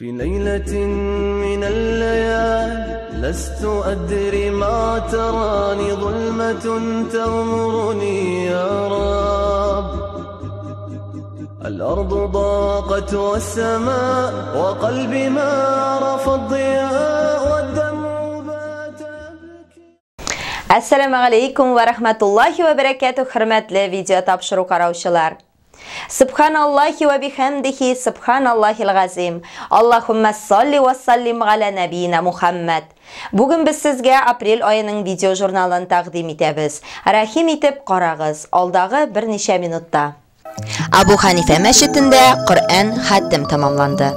في ليلة من الليالي لست أدري ما تراني ظلمة تغمرني يا رب الأرض ضاقت والسماء وقلبي ما عرف الضياء والدمع بات يبكي. Әссәламү алейкум вә рахматуллахи вә бәрәкәтүһ, хөрмәтле видео тапшыру караучылар. Субханаллахи вә бихәмдихи, субханаллахил газим. Аллаһуммә салли вә саллим галә нәбиина Мухаммад. Бүген без сезгә апрель аеның видео журналын тәкъдим итәбез. Рәхим итеп карагыз, алдагы берничә минутта. Абу Ханифә мәчетендә Коръән хәтем тәмамланды.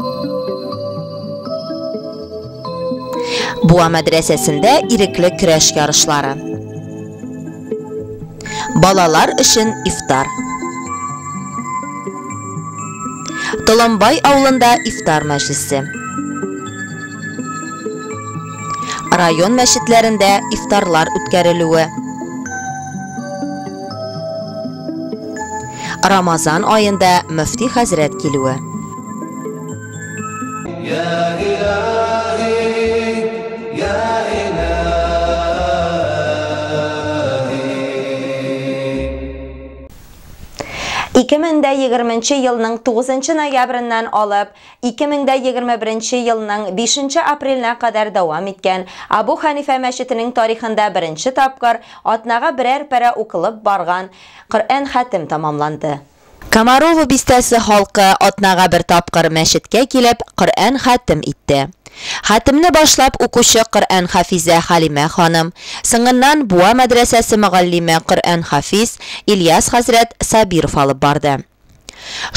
Буа мәдрәсәсендә ирекле көрәш ярышлары. Балалар өчен ифтар. Толомбай авылында ифтар мәҗлесе. Район мәчетләрендә ифтарлар үткәрелүе. Рамазан аенда мөфти хәзрәт килүе. Я илаһи, я илаһи. 2020 елның 9 ноябреннән алып 2021 елның 5 апреленә кадәр дәвам иткән Абу Ханифә мәчетенең тарихында беренче тапкыр атнага берәр пәрә укылып барган Коръән хәтем тәмамланды. Комарово бистәсе халкы атнага бер тапкыр мәчеткә килеп Коръән хәтем итте. Хәтемне башлап укучы Коръән хафизә Халимә ханым, соңыннан Буа мәдрәсәсе мөгаллиме Коръән хафиз Ильяс хәзрәт Сабиров алып барды.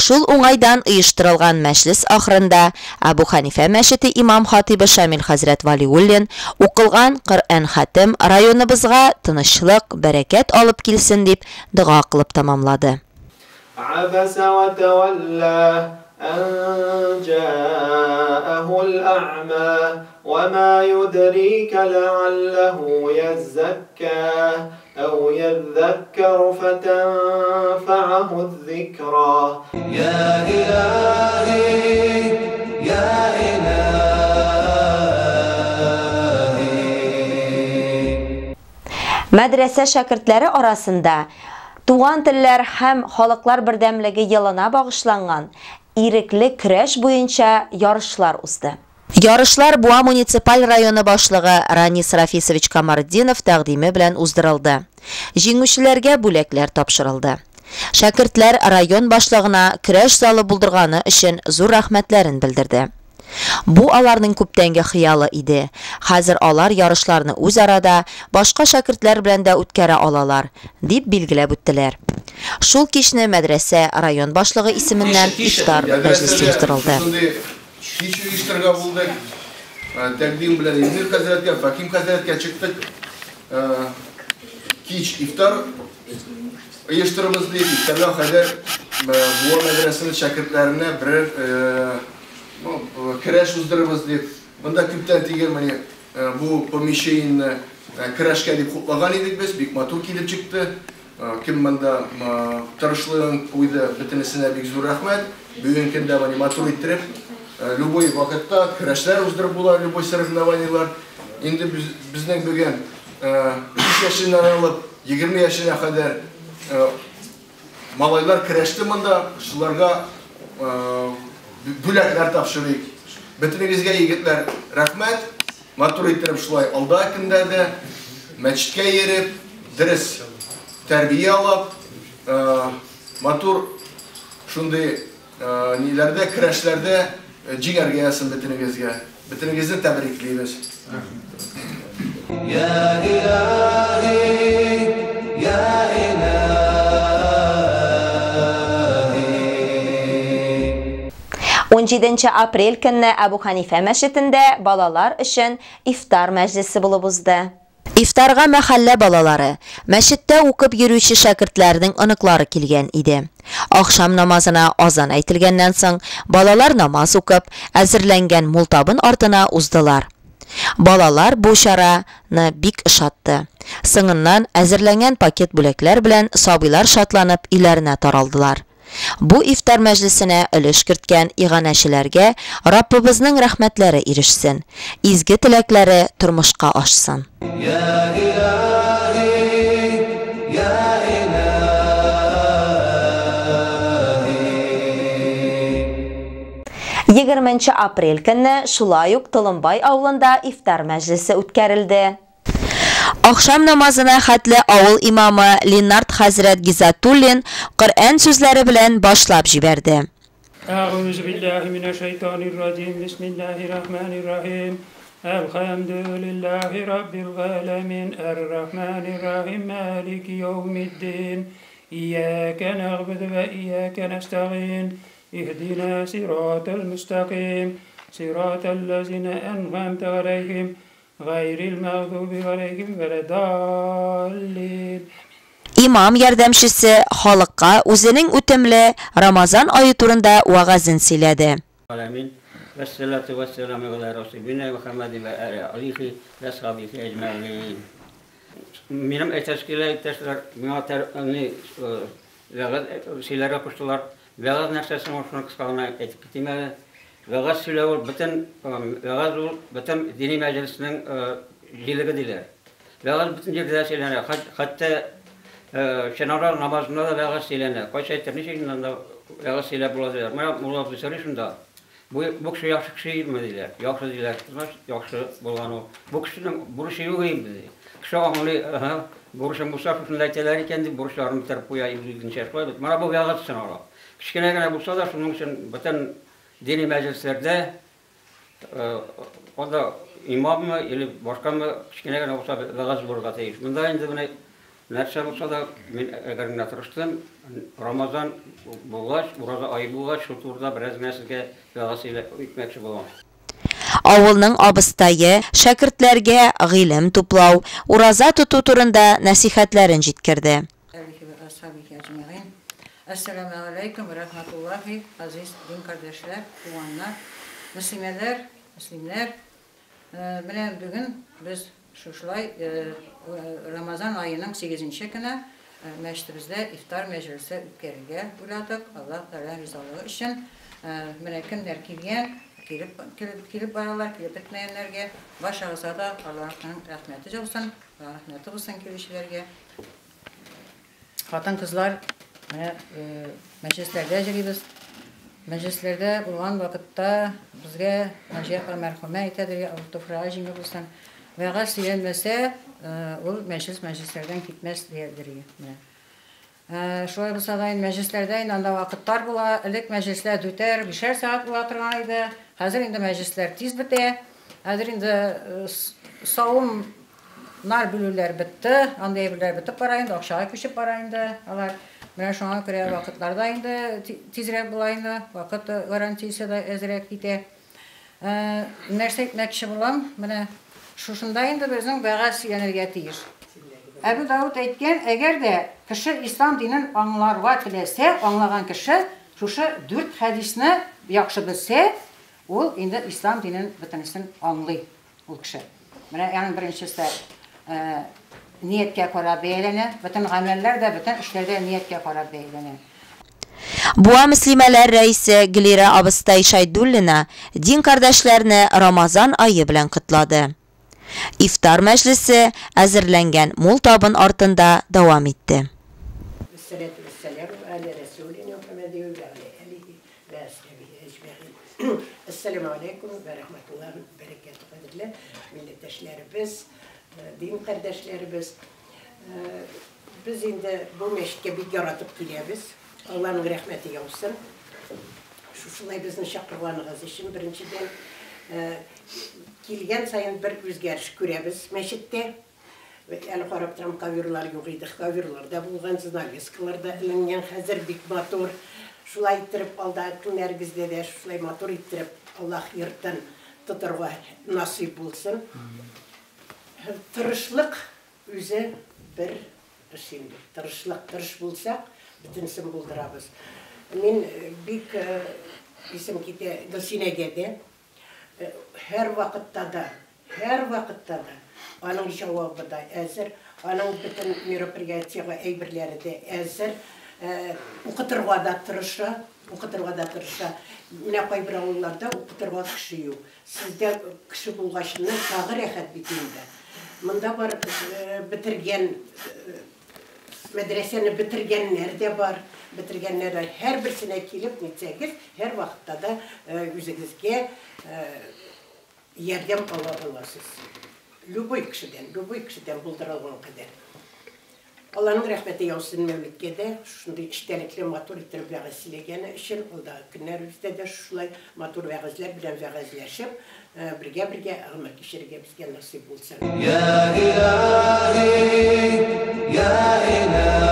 Шул уңайдан оештырылган мәҗлес ахырында Абу Ханифә мәчете имам хатибы Шамил хәзрәт Валиуллин укылган Коръән хәтем районыбызга тынычлык, бәрәкәт алып килсен дип дога кылып тәмамлады. Абаса ва тавалла أن جاءه الأعمى وما يدريك لعله يزكى أو يذكر فتنفعه الذكرى. يا إلهي يا إلهي. Мәдрәсә шәкертләре арасында туган телләр һәм халыклар бердәмлеге елына багышланган ирекле көрәш буенча ярышлар узды. Ярышлар Буа муниципаль районы башлыгы Ранис Рафисович Камартдинов тәкъдиме белән уздырылды. Җиңүчеләргә бүләкләр тапшырылды. Шәкертләр район башлыгына көрәш залы булдырганы өчен зур рәхмәтләрен белдерде. Бу аларның күптәнге хыялы иде. Хәзер алар ярышларны үз арада башка шәкертләр белән дә үткәрә алалар, дип билгеләп үттеләр. Шул кичне мәдрәсә район башлыгы исеменнән ифтар мәҗлесе уздырылды. Кич оештырырга булдык. Тәкъдим белән Илмир хәзрәткә, Фәхим хәзрәткә чыктык. Кич ифтар оештырабыз дип, ифтарга кадәр Буа мәдрәсәсенең шәкертләренә берәр көрәш уздырабыз дип. Монда күптән түгел менә бу помещениене көрәшкә дип хуплаган идек без, бик матур килеп чыкты. Кем монда тырышлыгын куйды, бөтенесенә бик зур рәхмәт. Бүген көндә менә матур иттереп, любой вакытта көрәшләр уздырып була, любой соревнованиелар. Инде безнең бүген 5 яшеннән алып 20 яшенә кадәр малайлар көрәште монда, шуларга бүләкләр тапшырыйк. Бөтенегезгә егетләр рәхмәт. Матур иттереп шулай алда көндә мәчеткә йөреп, дөрес тәрбия алып, матур шундый ниләрдә, көрәшләрдә җиңәргә язсын бөтенегезгә. Бөтенегезне тәбриклибез. Я илаһи, я илаһи. 17 апрель көнне Абу Ханифә мәчетендә балалар өчен ифтар мәҗлесе булып узды. Ифтарга мәхәллә балалары, мәчеттә укып йөрүче шәкертләрнең оныклары килгән иде. Ахшам намазына азан әйтелгәннән соң, балалар намаз укып, әзерләнгән мул табын артына уздылар. Балалар бу чараны бик ошатты. Соңыннан әзерләнгән пакет бүләкләр белән сабыйлар шатланып өйләренә таралдылар. Бу ифтар мәҗлесенә өлеш керткән иганәчеләргә Раббыбызның рәхмәтләре ирешсен, изге теләкләре тормышка ашсын. يا إلهي يا إلهي. 20 апрель көнне шулай ук Толымбай авылында ифтар мәҗлесе үткәрелде. Ахшам намазына хәтле авыл имамы Ленард хәзрәт Гизатуллин Коръән сүзләре белән башлап җибәрде. أعوذ بالله من الشيطان الرجيم بسم الله الرحمن الرحيم الحمد لله رب العالمين الرحمن الرحيم مالك يوم الدين إياك نعبد وإياك نستعين اهدنا صراط المستقيم صراط الذين أنعمت عليهم غير المغضوب عليهم ولا الضالين. Имам ярдәмчесе халыкка үзенең үтемле Рамазан ае турында вәгазен сөйләде. العالمين والصلاة والسلام على رسولنا محمد وعلى آله وصحبه أجمعين. Минем әйтәсе килә, иптәшләр, миңа ни вәгазь сөйләргә куштылар. Вәгазь нәрсәсен ул, шуны кыска гына әйтеп китим әле. Вәгазь сөйләү ул бөтен вәгазь ул бөтен дини мәҗлеснең җилеге диләр. Вәгазь бөтен җирдә дә сөйләнә. Хәтта Чынара намазында да вәгазь сөйләнә. Кайсы әйтер, ничек инде анда вәгазь сөйләп була диләр. Менә мулла абзый сорый шунда. Бу кеше яхшы кеше име диләр. Яхшы диләр. Значит, яхшы булган ул. Бу кешенең бурычы юк инде ди. Кеше аңлый, аһа, бурычым булса шушында әйтәләр икән дип бурычларын бетереп куя үзенчә шулай бит. Менә бу вәгазь санала. Кечкенә генә булса да, шуның өчен бөтен дини мәҗлесләрдә анда имаммы или башкамы кечкенә генә булса вәгазь булырга тиеш. Монда инде менә нәрсә булса да мин әгәр генә тырыштым, Рамазан булгач, ураза ае булгач, шул турыда бераз генә сезгә вәгазь сөйләп үтмәкче булам. Авылның абыстае шәкертләргә гыйлем туплау, ураза тоту турында нәсихәтләрен җиткерде. Әссәламү алейкум ва рахматуллахи, азиз дин кардәшләр, туганнар, мөслимәләр, мөслимнәр. Менә бүген без шушылай Рамазан аеның 8 көне мәчетебездә ифтар мәҗлесе үткәрергә уйладык. Аллаһ Тәгалә ризалыгы өчен. Менә кемнәр килгән, килеп баралар, килеп бетмәгәннәргә баршагызга да Аллаһның рәхмәте яусын, рәхмәте булсын килүчеләргә. Хатын-кызлар менә мәҗлесләрдә йөрибез. Мәҗлесләрдә булган вакытта безгә Наҗия апа мәрхүмә әйтәдер, я Аллаһ туфрагы җиңел булсын. Вәгазь сөйләнмәсә, ул мәҗлес мәҗлесләрдән китмәс диярдер. Менә. Шулай булса да инде мәҗлесләрдә инде анда вакытлар була. Элек мәҗлесләр дүртәр, бишәр сәгать була торган иде. Хәзер инде мәҗлесләр тиз бетә. Хәзер инде савымнар бүлүләр бетте. Андый әйберләр бетеп бара инде, акчага күчеп бара инде алар. Менә шуңа күрә вакытларда инде тизрәк була инде, вакыт гарантиясе дә әзрәк китә. Нәрсә әйтмәкче булам, менә шушында инде безнең вәгазь сөйләнергә тиеш. Әбу Дауд әйткән, әгәр дә кеше ислам динен аңларга теләсә, аңлаган кеше шушы 4 хәдисне яхшы белсә, ул инде ислам динен бөтенесен аңлый ул кеше. Менә аның беренчесе нияткә карап бәяләнә, бөтен гамәлләр дә, бөтен эшләр дә нияткә карап бәяләнә. Буа мөслимәләр рәисе Гөлирә абыстай Шайдуллина дин кардәшләрне Рамазан ае белән котлады. Ифтар мәҗлесе әзерләнгән мул табын артында дәвам итте. Вәссәләту вәссәламу аля расулина Мухаммадин ва аля алихи ва асхабихи әҗмәгыйн. Ассаламу алейкум ва рахматуллахи ва баракатуһ. Кадерле милләттәшләребез, дин кардәшләребез, без инде бу мәчеткә бик яратып киләбез. Аллаһның рәхмәте яусын. Шушылай безне чакырганыгыз өчен беренчедән, килгән саен бер үзгәреш күрәбез мәчеттә. Әле карап торам, коверлар юк иде. Коверлар да булган, занавескалар да эленгән. Хәзер бик матур. Шулай иттереп алда көннәрегездә дә шулай матур иттереп Аллаһ йортын тотарга насыйп булсын. Тырышлык үзе бер эш инде. Тырышлык, тырыш булсак, бөтенесен булдырабыз. Мин бик исем китә Гөлсинәгә дә. Һәр вакытта да, һәр вакытта да аның җавабы да әзер, аның бөтен мероприятиега әйберләре дә әзер. Укытырга да тырыша, укытырга да тырыша. Менә кайбер авылларда укытырга кеше юк. Сездә кеше булгачны тагы рәхәт бит инде. Монда бар бетергән мәдрәсәне бетергәннәр дә бар. Бетергәннәр дә һәрберсенә килеп нитсәгез, һәр вакытта да үзегезгә ярдәм ала аласыз. Любой кешедән булдыра алган кадәр. Алланың рәхмәте яусын Мәүлидкә дә, шундый эчтәлекле матур иттереп вәгазь сөйләгәне өчен, алдагы көннәребездә дә шулай матур вәгазьләр белән вәгазьләшеп, бергә-бергә гомер кичерергә безгә насыйп булсын. Я илаһи, я илаһи.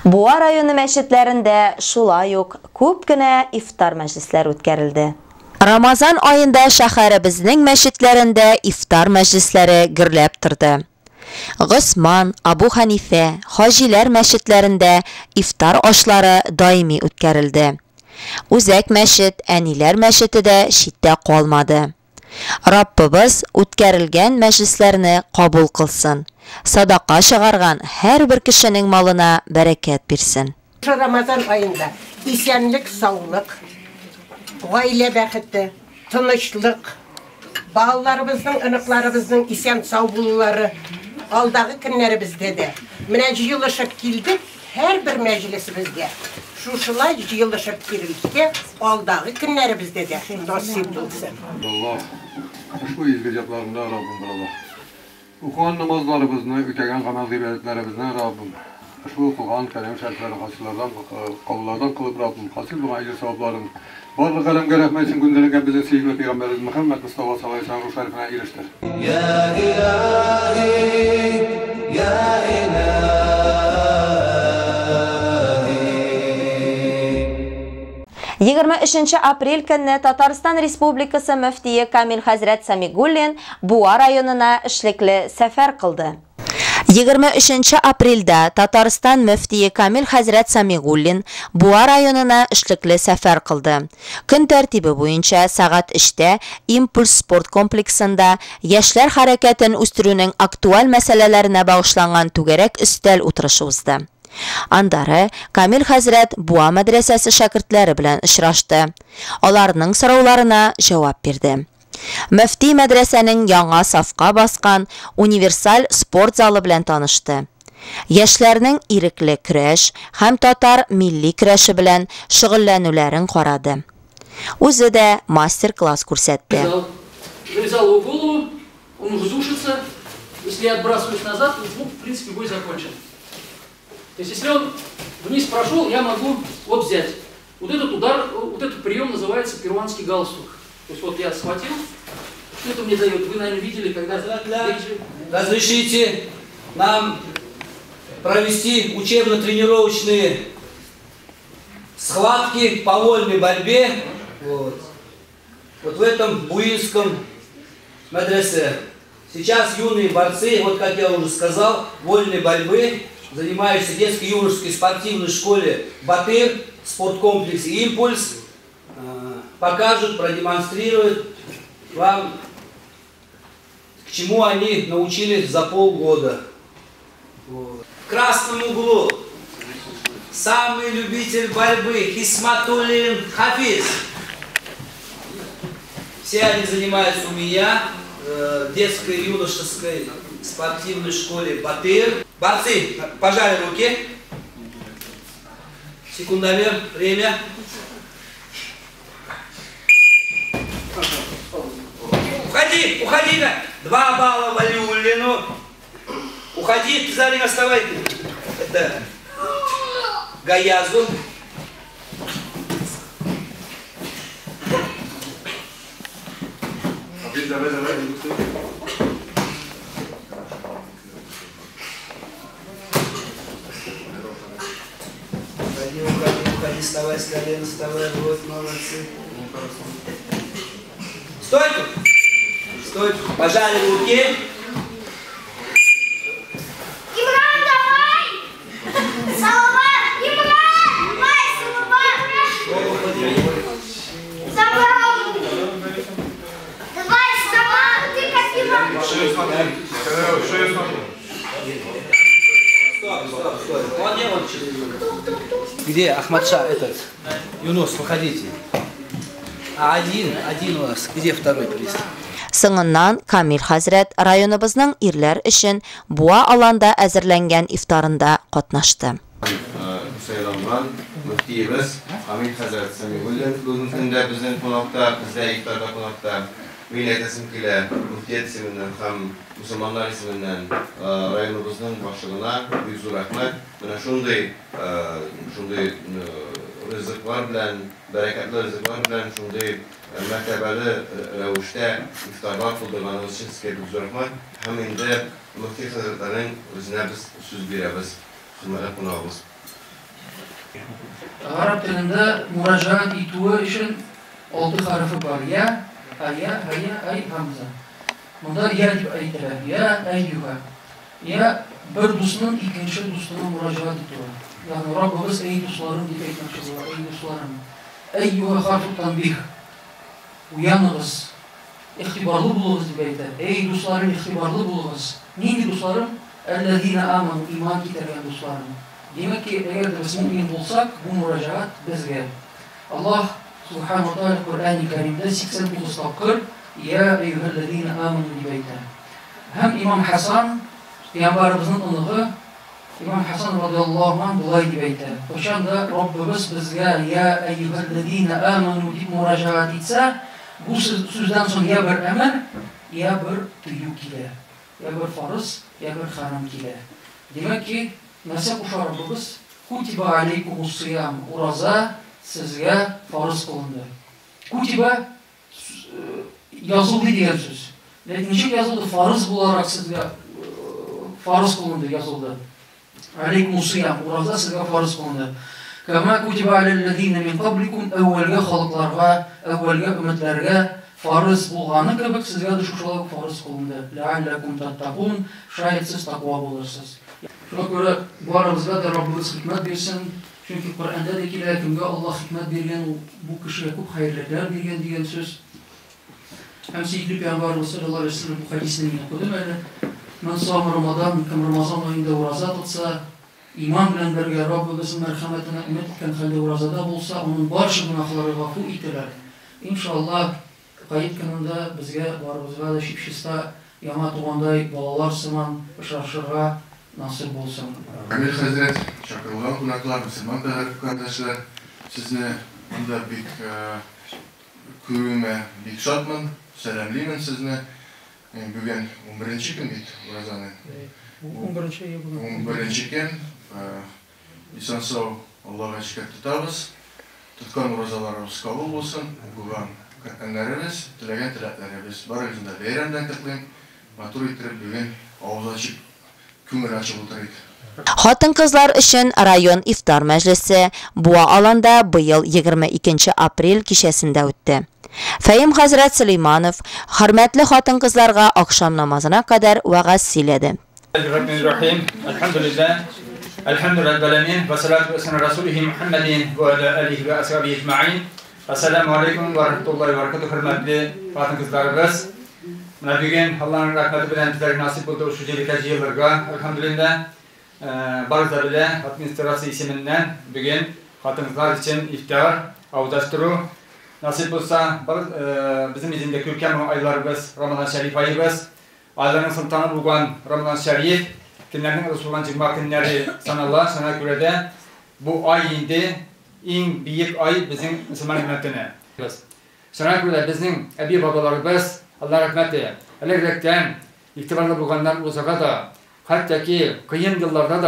Буа районы мәчетләрендә шулай ук күп кенә ифтар мәҗлесләре үткәрелде. Рамазан аенда шәһәребезнең мәчетләрендә ифтар мәҗлесләре гөрләп торды. Госман, Абу Ханифә, Хаҗиләр мәчетләрендә ифтар ашлары даими үткәрелде. Үзәк мәчет, Әниләр мәчете дә читтә калмады. Раббыбыз үткәрелгән мәҗлесләрне кабул кылсын. Садака чыгарган һәрбер кешенең малына бәрәкәт бирсен. Рамазан аенда исәнлек, саулык, гаилә бәхете, тынычлык, балаларыбызның, оныкларыбызның исән сау булулары алдагы көннәребездә дә. Менә җыелышып килдек һәрбер мәҗлесебезгә. Шушылай җыелышып килергә алдагы көннәребездә дә насыйп булсын. Аллаһ, ошбу изге затларында Раббым Аллаһ. Укыган намазларыбызны, үтәгән гамәл гыйбадәтләребезне Раббым. Ошбу укылган кәлам шәрифләрен хасиллардан, кабуллардан кылып Раббым, хасил булган әҗер савапларын барлык галәмгә рәхмәт өчен күндерелгән безнең сөекле пәйгамбәребез Мөхәммәд Мустафа саллаллаһу алейһи ва сәлләм шәрифенә ирештер. Я илаһи, я илаһи. 23 апрель көнне Татарстан Республикасы мөфтие Камил хәзрәт Самигуллин Буа районына эшлекле сәфәр кылды. 23 апрельдә Татарстан мөфтие Камил хәзрәт Самигуллин Буа районына эшлекле сәфәр кылды. Көн тәртибе буенча сәгать 3-тә Импульс спорт комплексында яшьләр хәрәкәтен үстерүнең актуаль мәсьәләләренә багышланган түгәрәк өстәл утырышы узды. Андары Камил хәзрәт Буа мәдрәсәсе шәкертләре белән очрашты. Аларның сорауларына җавап бирде. Мөфти мәдрәсәнең яңа сафка баскан универсаль спорт залы белән танышты. Яшьләрнең ирекле көрәш һәм татар милли көрәше белән шөгыльләнүләрен карады. Үзе дә мастер-класс күрсәтте. Завязал его голову, он уже душится. Если я отбрасываюсь назад, то, в принципе, бой закончен. То есть, если он вниз прошел, я могу вот взять. Вот этот удар, вот этот прием называется перуанский галстук. То есть вот я схватил, что это мне дает? Вы, наверное, видели, когда... Разрешите нам провести учебно-тренировочные схватки по вольной борьбе. Вот в этом буинском медресе. Сейчас юные борцы, вот как я уже сказал, вольной борьбы, занимающиеся в детской юношеской спортивной школе «Батыр», спорткомплексе «Импульс», покажут, продемонстрируют вам, к чему они научились за полгода. Вот. В красном углу самый любитель борьбы Хисматуллин Хафиз. Все они занимаются у меня в детской юношеской спортивной школе «Батыр». Борцы, пожали руки. Секундомер, время. Уходи, уходи. 2 балла Валиуллину. Уходи, ты за ним оставай. Это Гаязу. Давай, давай. Уходи, уходи, уходи, вставай с колена, вставай, вот, молодцы. Стойку! Стойку! Пожали руки. Имран, давай! Салават! Имран! Давай, Салават! Забрал! Давай, Салават! Ты как Имран! Шею смотри. Шею смотри. Где Ахмадша этот? Юнус, выходите. А один у нас. Где второй приз? Соңыннан Камил хәзрәт районыбызның ирләр өчен Буа аланда әзерләнгән ифтарында катнашты. Сайланган мөфтиебез Камил хәзрәт Сәмигуллин бүгенге көндә безнең кунакта, бездә ифтарда кунакта. Мин әйтәсем килә, мөфтият исеменнән һәм мусульманнар исеменнән районыбызның башлыгына бик зур рәхмәт. Менә шундый шундый ризыклар белән, бәрәкәтле ризыклар белән шундый мәртәбәле рәвештә ифтарлар булдырганыгыз өчен сезгә бик зур рәхмәт. Һәм инде мөфти хәзрәтләренең үзенә без сүз бирәбез, хөрмәтле кунагыбыз. Гарәп телендә мураҗәгать итүе өчен 6 хәрефе бар. Я, ая, һая, ай, һамза. Монда я дип әйтелә. Я, әйюха. Я бер дусның икенче дустына мураҗәгать итүе. Ягъни Раббыбыз әй дусларым дип әйтмәкче була, әй дусларым. Әйюха харфу танбих. Уяныгыз, игътибарлы булыгыз дип әйтә. Әй дусларым, игътибарлы булыгыз. Нинди дусларым? Әлләзина аману, иман китергән дусларым. Димәк ки, әгәр дә без мөмин булсак, бу мураҗәгать безгә. Аллаһ субхана ва тааля Коръәни Кәримдә 89 тапкыр я әйюһәлләзина аману дип әйтә. Һәм Имам Хасан, пәйгамбәребезнең оныгы, Имам Хасан радиаллаһу анһу болай дип әйтә. Кайчан да Раббыбыз безгә я әйюһәлләзина аману дип мураҗәгать итсә, бу сүздән соң я бер әмер, я бер тыю килә. Я бер фарыз, я бер харам килә. Димәк ки, нәрсә куша Раббыбыз? Кутиба алейкумус сиям, ураза сезгә фарыз кылынды. Кутиба язылды дигән сүз. Ләкин ничек язылды? Фарыз буларак сезгә фарыз кылынды, язылды. Алейкумус сиям, ураза сезгә фарыз кылынды. Кама кутиба аләлләзина мин кабликум, әүвәлге халыкларга, әүвәлге өммәтләргә фарыз булганы кебек сезгә дә шушылай ук фарыз кылынды. Ләалләкум таттакун, шаят сез таква булырсыз. Шуңа күрә барыбызга да Раббыбыз хикмәт бирсен. Чөнки Коръәндә дә килә, кемгә Аллаһ хикмәт биргән, ул бу кешегә күп хәерлеләр биргән дигән сүз. Һәм сөекле пәйгамбәребез саллаллаһу алейһи ва сәлләм бу хәдисне мин укыдым әле. Ман сама Рамадан, кем Рамазан аенда ураза тотса, иман белән бергә Раббыбызның мәрхәмәтенә өмет иткән хәлдә уразада булса, аның барча гөнаһлары гафу ителер. Иншаллаһ, гает көнендә безгә барыбызга да чип-чиста яңа тугандай балалар сыман очрашырга насыйп булсын. Камил хәзрәт, чакырылган кунаклар, мөселман кардәшләр, сезне монда бик күрүемә бик шатмын, сәламлимен сезне. Бүген 11 көн бит уразаның. 11 бүген. 11 көн. Исән сау Аллаһка шөкер тотабыз. Тоткан уразаларыбыз кабул булсын, укыган Коръәннәребез, теләгән теләкләребез. Барыгызны да бәйрәм белән котлыйм. Матур иттереп бүген авыз ачып, күңел ачып утырыйк. Хатын-кызлар өчен район ифтар мәҗлесе Буа аланда быел 22 апрель кичәсендә үтте. Фәһим хәзрәт Сөләйманов хөрмәтле хатын-кызларга ахшам намазына кадәр вәгазь сөйләде. Рахим, альхамдулилла, альхамдулилла галәмин, ва салату ва саламу расулихи Мухаммадин ва аля алихи ва асхабихи аҗмаин. Ассаламу алейкум ва рахматуллахи ва баракатуһ, хөрмәтле хатын-кызларыбыз. Менә бүген Аллаһның рәхмәте белән безгә насыйп булды шул җиргә җыелырга, альхамдулилла. Барыгызга белән администрация исеменнән бүген хатын-кызлар өчен ифтар, авызаштыру насыйп булса, безнең инде күркәм айларыбыз, Рамазан шәриф аебыз, айларның солтаны булган Рамазан шәриф, көннәрнең узган җомга көннәре санала, шуңа күрә дә бу ай инде иң бөек ай безнең мөселман өммәтенә. Шуңа күрә безнең әби-бабаларыбыз, Алла рәхмәте, элек-электән игътибарлы булганнар узарга да, хәтта ки кыен елларда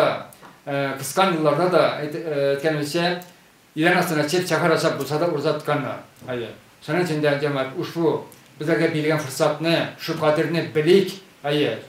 да, кыскан елларда да, әйткәнебезчә, идән астына чеп чәхәр ашап булса да ураза тотканнар. Әйе. Шуның өчен дә, җәмәгать, ушбу безләргә бирелгән форсатны, шу кадерне белик, әйе.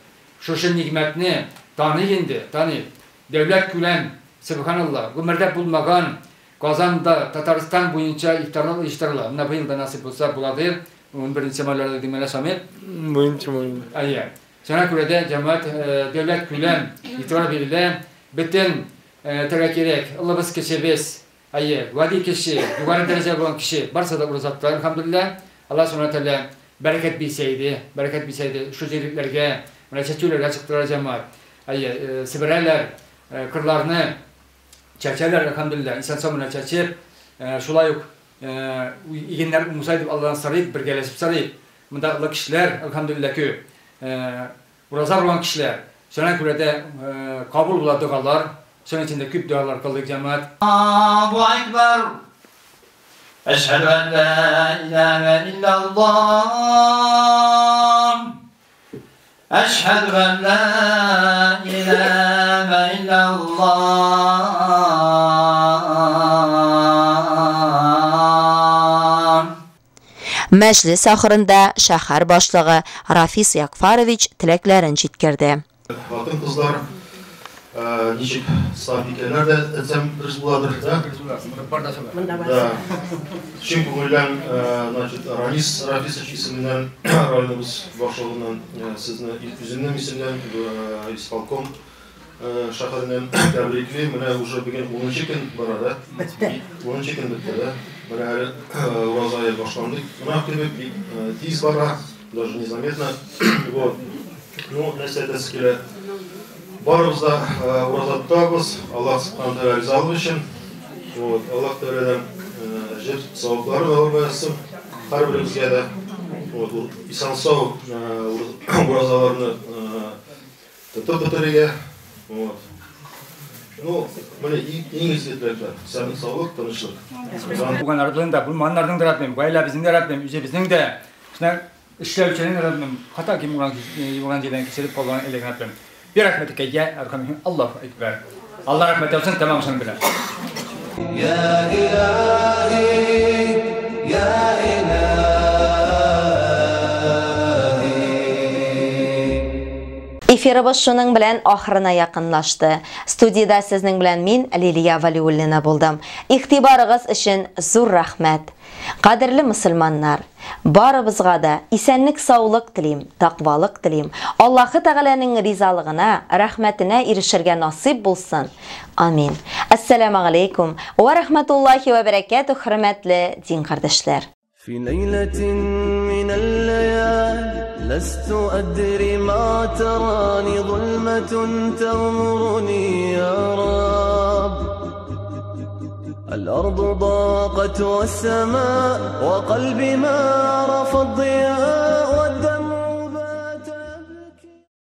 Шушы нигъмәтне таныйк инде, таныйк. Дәүләт күләм, субханалла, гомердә булмаган Казанда, Татарстан буенча ифтарлар оештырыла. Менә быел да насыйп булса буладыр. 11 майларда димәлә Шамил. 11 май. Әйе. Шуңа күрә дә җәмәгать, дәүләт күләм игътибар бирелә. Бөтен тәргә кирәк, олыбыз, кечебез, әйе, гади кеше, югары дәрәҗә булган кеше, барысы да ураза тота, әлхәмдүлилләһ. Аллаһ субхана тәгалә бәрәкәт бирсә иде, бәрәкәт бирсә иде шу җирлекләргә, менә чәчүләргә чыктылар җәмәгать. Әйе, себерәләр кырларны. Чәчәләр, әлхәмдүлилләһ, исән-сау менә чәчеп, шулай ук игеннәр уңса дип Алладан сорыйк, бергәләшеп сорыйк. Монда олы кешеләр, әлхәмдүлилләһ, күп. Ураза булган кешеләр. Шуңа күрә дә кабул була догалар. Шуның өчен дә күп догалар кылдык, җәмәгать. Аллаһу акбар. Әшһәдү ән ла илаһа иллаллаһ. Әшһәдү ән ла илаһа иллаллаһ. Мәҗлес ахырында шәһәр башлыгы Рафис Ягъфарович теләкләрен җиткерде. Хатын-кызлар ничек саф икәннәр дә әйтсәм дөрес буладыр, да? Да. Чын күңелдән, значит, Ранис Рафисович исеменнән, районыбыз башлыгыннан сезне үземнең исемнән, исполком шәһәреннән тәбриклим. Менә уже бүген 10 көн бара, да? Бетте. 10 көн бетте, да? Менә әле ураза ае башланды. Менә кебек бик тиз бара, даже незаметно. Вот. Ну, нәрсә әйтәсе килә? Барыбыз да ураза тотабыз, Аллаһ Субхану Тәгалә ризалыгы өчен. Вот, Аллаһ Тәгаләдән әҗер, савапларын алырга язсын һәрберебезгә дә. Вот, исән-сау уразаларны тотып бетерергә. Вот. Ну, менә иң изге теләкләр. Исәнлек, саулык, тынычлык. Булганнарның да, булмаганнарның да Раббим, гаиләбезнең дә Раббим, үзебезнең дә. Шуна эшләүченең Раббим, хата ким булган җирдән кичереп калган элек Раббим. Би рәхмәтикә я әрхәмер Аллаһу әкбәр. Алла рәхмәте яусын, тәмам шуның белән. Я илаһи, я илаһи. Эфирыбыз шуның белән ахырына якынлашты. Студиядә сезнең белән мин, Лилия Валиуллина булдым. Игътибарыгыз өчен зур рәхмәт. Кадерле мөселманнар, барыбызга да исәнлек-саулык телим, тәкъвалык телим. Аллаһы Тәгаләнең ризалыгына, рәхмәтенә ирешергә насыйп булсын. Амин. Әссәламәгаләйкүм вә рәхмәтуллаһи вә бәрәкәтүһ, хөрмәтле дин кардәшләр. في ليلة من الليالي لست أدري ما تراني ظلمة تغمرني يا رب الأرض ضاقت والسماء وقلبي ما عرف الضياء.